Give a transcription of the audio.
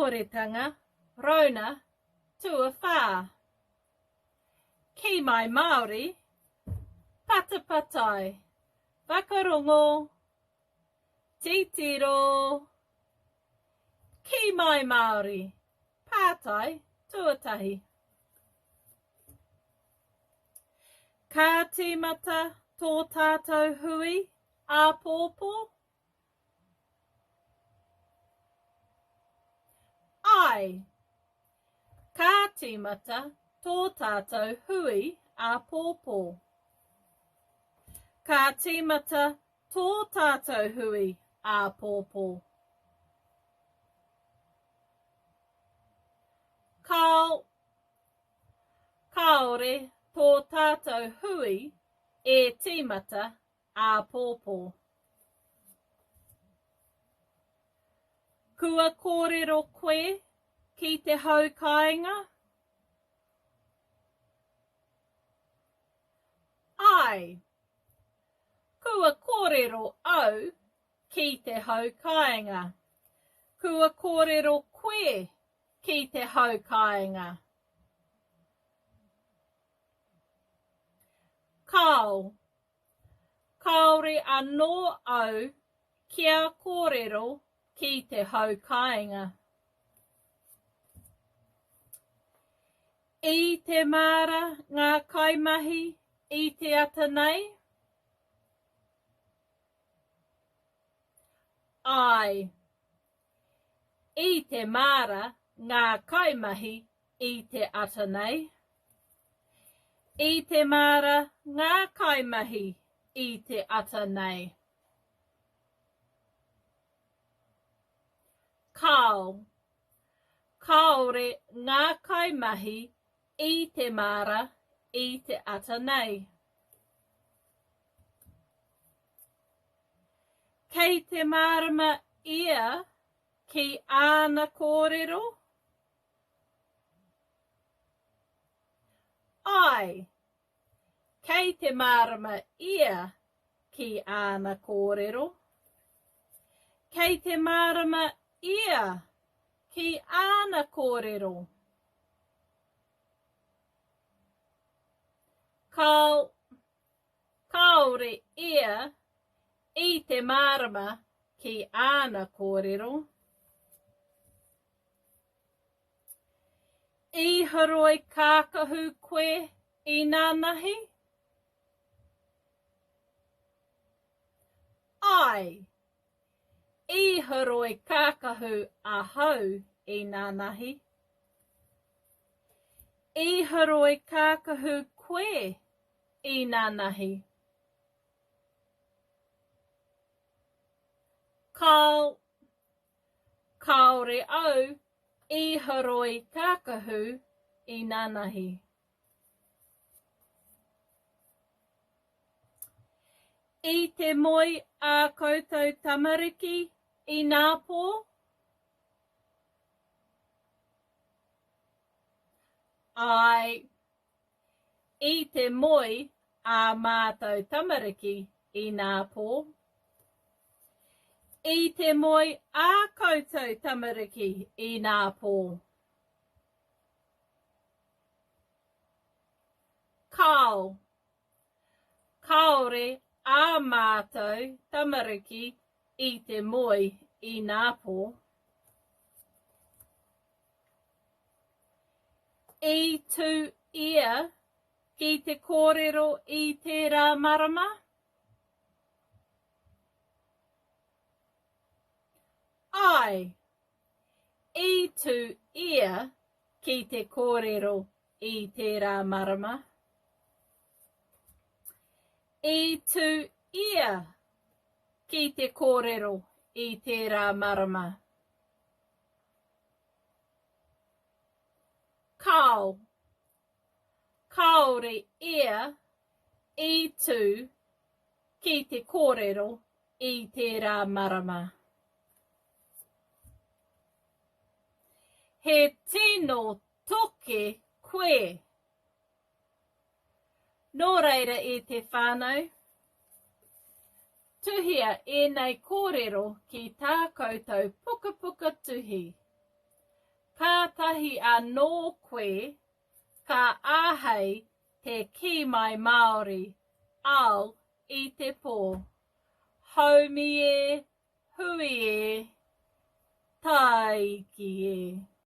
Whakaohoretanga Rauna Tuawhā. Kī mai Māori, patapatai, whakarongo, titiro. Kī mai Māori, pātai tuatahi. Ka tīmata tō tātou hui āpōpō? Āe. Ka tīmata tō tātou hui āpōpō. Ka tīmata tō tātou hui āpōpō. Kāo. Kāore tō tātou hui e tīmata āpōpō. Kua kōrero koe ki te hau kāinga? Āe. Kua kōrero au ki te hau kāinga. Kua kōrero koe ki te hau kāinga? Kāo. Kāore anō au kia kōrero ki te hau kāinga. I te māra ngā kaimahi i te ata nei? Āe. I te māra ngā kaimahi i te ata nei. I te māra ngā kaimahi i te ata nei. Kāo. Kāore ngā kaimahi i te māra i te ata nei. Kei te mārama ia ki āna kōrero? Āe. Kei te mārama ia ki āna kōrero. Kei te mārama ia ki āna kōrero. Kāo, kāore ia i te mārama ki āna kōrero. I horoi kākahu koe inānahi? Āe. I horoi kākahu ahau inānahi. I horoi kākahu koe inānahi? Kāo. Kāore au i horoi kākahu inānahi. I te moe ā koutou tamariki ināpō? Āe. I te moe ā mātou tamariki ināpō. I te moe ā koutou tamariki ināpō. Kāo. Kāore ā mātou tamariki i te moe ināpō. I tū ia ki te kōrero i tērā marama? Āe. I tū ia ki te kōrero i tērā marama. I tū ia ki te kōrero i tērā marama. Kāo. Kāore ia i tū ki te kōrero i tērā marama. He tino toke koe. Nō reira e te whānau, tuhia ēnei kōrero ki tā koutou pukapuka tuhi. Kātahi anō koe ka āhei te kī mai Māori ao i te pō. Haumi e, hui e, tāiki e.